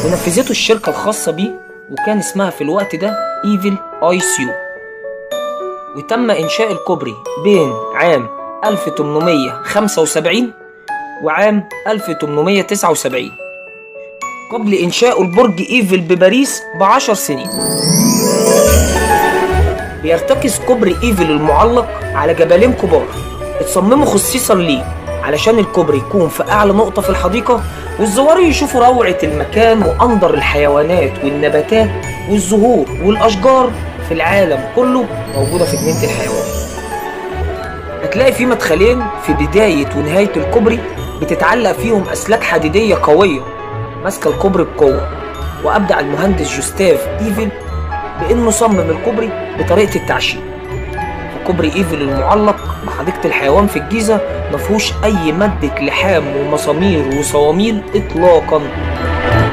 ونفذته الشركة الخاصة بيه، وكان اسمها في الوقت ده إيفل آي سيو. وتم إنشاء الكوبري بين عام 1875 وعام 1879 قبل إنشاء البرج إيفل بباريس ب10 سنين. بيرتكز كوبري إيفل المعلق على جبلين كبار اتصمموا خصيصا ليه علشان الكوبري يكون في أعلى نقطة في الحديقة، والزوار يشوفوا روعة المكان وأندر الحيوانات والنباتات والزهور والأشجار في العالم كله موجودة في جنينة الحيوان. هتلاقي في مدخلين في بداية ونهاية الكوبري بتتعلق فيهم أسلاك حديدية قوية ماسكة الكوبري بقوة. وأبدع المهندس جوستاف إيفل بإنه صمم الكوبري بطريقة التعشيق. كوبري إيفل المعلق بحديقة الحيوان في الجيزة مفهوش أي مادة لحام ومسامير وصواميل إطلاقا.